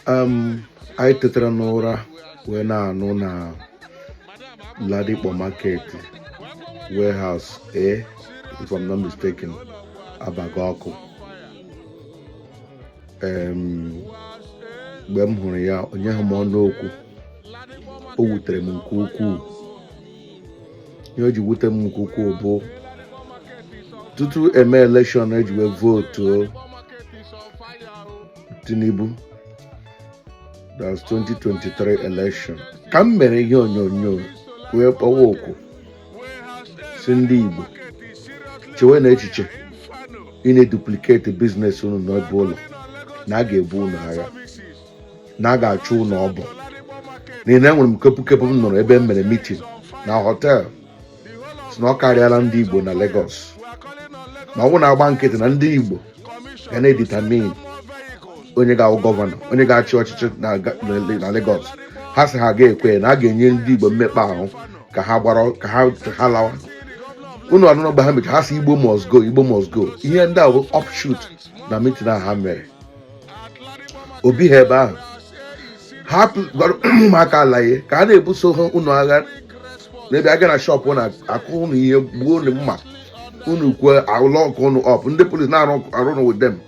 Anyị tetara n'ụra wee na-anụ na Ladipo Market warehouse A, if I'm not mistaken, abago ọkụ. Mgbe m hụrụ ya, o nyeghị m ọnụ okwu. O wutere m nke ukwuu. Ihe o ji wute m nke ukwuu bụ tutu eme election eji wee votuo Tinubu, that's 2023 election, ka m mere ihe onyonyo wee kpọwa oku si ndị Igbo chewe na echiche ị na-eduplicate business unu n'ebe ụlọ, na a ga-ebu unu agha, na a ga-achụ unu ọbụ, n'ihi na enwere m kepukepu m nụrụ ebe m mere meeting na hotel si na ọ karịala ndị Igbo na Lagos, na ọ bụ na-agba nkịtị na ndị Igbo ga na-edetermine onye ga-awụ governor, onye ga-achị ọchịchị na Lagos. Ha sị ha ga-ekwe na a ga-enye ndị Igbo mmekpa ahụ ka ha gbara ka ha lawa. Unu anụrụ mgbe ha mechara, ha sị, "Igbo must go, Igbo must go." Ihe ndị a bụ offshoot na meeting ahụ ha mere. Obi ha ebe ahụ ha gwara ụmụaka alaye ka a na-ebuso ha unu agha n'ebe aga na shop na-akụ unu ihe, gbuo unu mma, unu kwuo lock unu up, ndị police na-arụ arụ with them,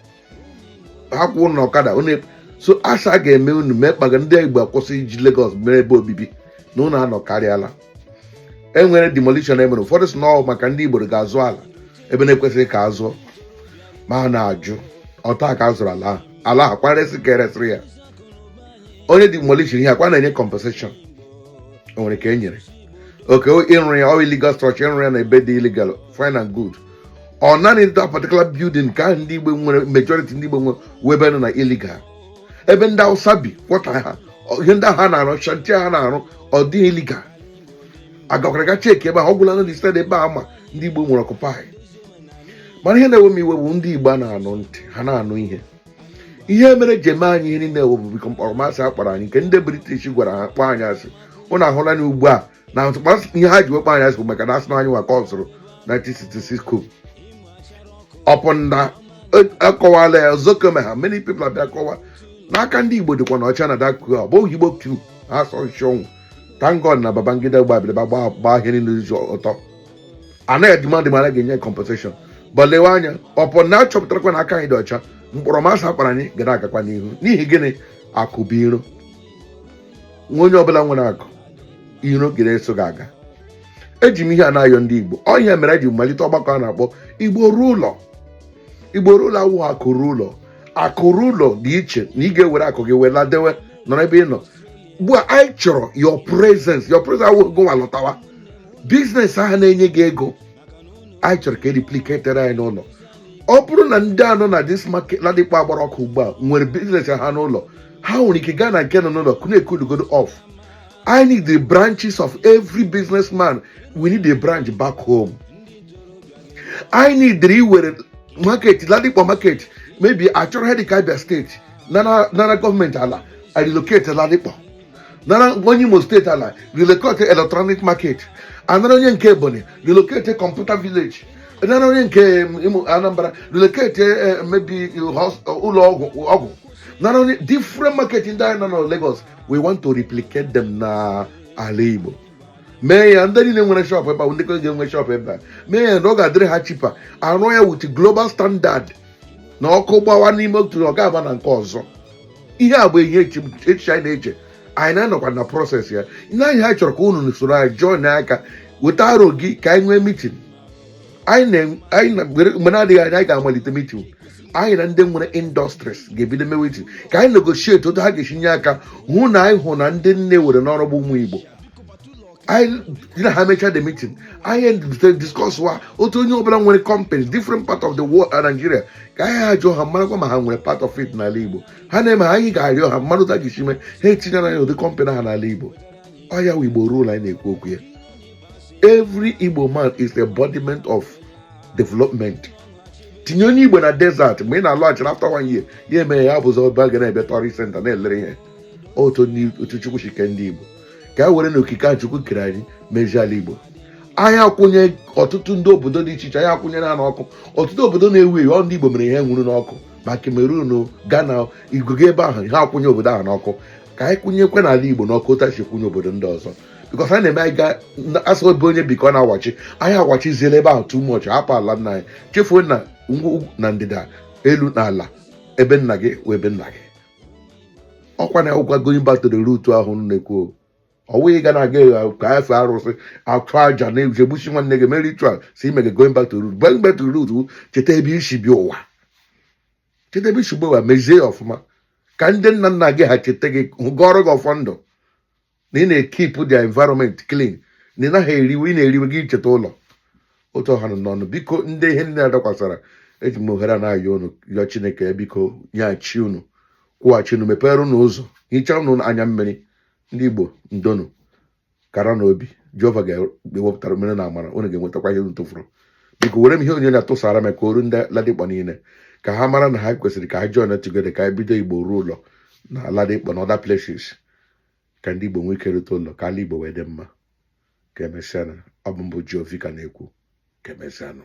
ha kwụ unu n'ọkada unu. So asa ga-eme unu mee kpaga ndị Igbo akwụsị iji Lagos mere ebe obibi na unu anọ karịala. Enwere demolition emere, ụfọdụ si na ọ maka ndị Igbo ga-azụ ala ebe na-ekwesịghị ka azụọ, ma a na-ajụ ọta ka a zụrụ ala ahụ, ala ahụ kwarịsị ka eresịrị ya onye demolition ihe akwa na-enye compensation. O nwere ka e nyere oke ịrụ ya, ọ illegal structure, ịrụ ya na ebe dị illegal, fine and good. Ọ naanị that particular building ka ahụ ndị Igbo nwere majority, ndị Igbo nwere wee ebe nọ na illegal, ebe ndị Hausa bi kwọta ha, ihe ndị ahụ ha na-arụ, shanty ha na-arụ, ọ dịghị illegal. Agakwara ga check ebe ahụ, ọ gwụla na steady ebe a ma ndị Igbo nwere occupy. Mana ihe na-ewe m iwe bụ ndị Igbo a na-anụ ntị ha na-anụ ihe. Ihe mere ji eme anyị ihe niile ewe bụ biko mkpọrọmasị a kpọrọ anyị nke ndị British gwara ha kpọọ anyị asị. Ụnụ ahụla na ugbu a na ihe ha ji wekpọ anyị asị bụ maka na asị na anyị nwa kọsụrụ 1966 coup. Ọpụ na akọwala ya ọzọ ha, many people abịa kọwa n'aka ndị Igbo dịkwa na ọcha na that coup, ọ bụghị Igbo coup ha sọ nshi ọnwụ. Thank God na Babangida gbabiri gbaa gbaa ihe niile ụzọ ọtọ, anaghị demand mara ga-enye compensation, but lewe anya, ọpụ na achọpụtarakwa na aka anyị dị ọcha, mkpọrọmasị akpara anyị ga na-agakwa n'ihu. N'ihi gịnị? Akụ bụ iro. Nwa onye ọbụla nwere akụ, iro ga na-eso gị aga. Eji m ihe a na-ayọ ndị Igbo. Ọ ihe mere eji malite ọgbakọ a na-akpọ Igbo Ruo Ụlọ. Igbo Ruo Ụlọ awụghị akụ ruo ụlọ. Akụ ruo ụlọ dị iche na ị ga-ewere akụ gị wee ladewe nọrọ ebe ị nọ ugbu a. Anyị chọrọ your presence. Your presence awụghị gị nwa lọtawa. Business ahụ na-enye gị ego, anyị chọrọ ka e replicatere anyị n'ụlọ. Ọ bụrụ na ndị anọ na this market Ladipo agbara ọkụ ugbu a nwere business ha n'ụlọ, ha nwere ike gaa na nke nọ n'ụlọ na-ekulugodo off. I need the branches of every businessman. We need a branch back home. I need iwere market Ladipo Market, maybe achọrọ ihe dịka Abia State nara, nara gọọmenti ala, I relocate Ladipo, nara onye Imo State ala, relocate electronic market, anara onye nke Ebonyi, relocate computer village, nara onye nke Imo Anambra, relocate maybe ụlọ ọgwụ, nara onye different market ndị anyị nọ na Lagos. We want to replicate them na ala Igbo. Mee ya ndị niile nwere shop ebe a, ndị ga-enwe shop ebe a, mee ya na ọ ga-adịrị ha cheaper. Arụ ya with global standard, na ọkụ gbawa n'ime otu, ọ ga-aba na nke ọzọ. Ihe a bụ ihe echiche anyị na-eche. Anyị na-anọkwa na process ya na anyị ha chọrọ ka unu soro anyị join aka, weta aro gị ka anyị nwee meeting. Anyị na mgbe na-adịghị anya anyị ga-amalite meeting. Anyị na ndị nwere industries ga-ebido mewe meeting ka anyị negotiate otu ha ga-esi nye aka hụ na anyị hụ na ndị nne were n'ọrụ bụ ụmụ Igbo. Anyị na ha mechaa the meeting, anyị discuss wa otu onye ọbụla nwere company different part of the world Nigeria, ka anyị ha jụọ ha marakwa ma ha nwere part of it n'ala Igbo. Ha na-eme, anyị ga-arịọ ha mmadụ otu a ga-esi mee ha etinyere anyị ụdị company ha n'ala Igbo. Ọ ya wụ Igbo Ruo Ụlọ anyị na-ekwu okwu ya. Every Igbo man is the embodiment of development. Tinye onye Igbo na desert, mgbe ị na-alọghachiri after one year, ya eme ya bụzọ ebe a ga na-ebe tourist center na-elere ihe. Otu otu Chukwu si kee ndị Igbo, ka e were na okike a Chukwu kere anyị mezie ala Igbo. Anyị akwụnye ọtụtụ ndị obodo dị iche iche, anyị akwụnyere ha n'ọkụ. Ọtụtụ obodo na-ewu ewu, ọ ndị Igbo mere ihe nwuru n'ọkụ. Ma Cameroon o, Ghana o, igwe gị ebe ahụ ha akwụnye obodo ahụ n'ọkụ. Ka anyị kwụnyekwe n'ala Igbo n'ọkụ otu a si kwụnye obodo ndị ọzọ, because anyị na-eme anyị ga asị ebe onye bi ka ọ na-awachi. Anyị awachiziela ebe ahụ too much, hapụ ala nna anyị, chefuo na ugwu na ndịda, elu na ala, ebe nna gị wee ebe nna gị. Ọkwa na ụkwa going back to the root ahụ m na-ekwu o. Ọ wụghị ga na-aga ka efe arụsị, achụ aja na egbuchi nwanne gị, mee ritual si ime gị. Going back to root, going back to root, cheta ebe isi bịa ụwa, cheta ebe isi bịa ụwa, mezie ya ọfụma ka ndị nna nna gị ha cheta gị, gọrọ gị ọfọ ndụ na ị na-ekeep their environment clean, na ị naghị eriwe, ị na-eriwe gị cheta ụlọ otu ọha nọ n'ọnụ. Biko, ndị ihe ndị na-adakwasara, eji m ohere a na-ayọ unu, yọọ Chineke ya, biko nyeghachi unu, kwụghachi unu, mepere unu ụzọ, hichaa unu anya mmiri. Ndị Igbo, ndonu kara na obi Jehova ga-ewepụtara mmiri na amara, unu ga-enwetakwa ihe unu tụfuru. Biko, were m ihe onyonyo atụsara m ka oru ndị Ladipo niile, ka ha mara na ha kwesịrị ka ha join together, ka anyị bido Igbo ruo ụlọ na Ladipo na other places, ka ndị Igbo nwee ike rute ụlọ, ka ala Igbo wee dị mma. Ka emesịanụ. Ọ bụ mbụ Jovika na-ekwu. Ka emesịanụ.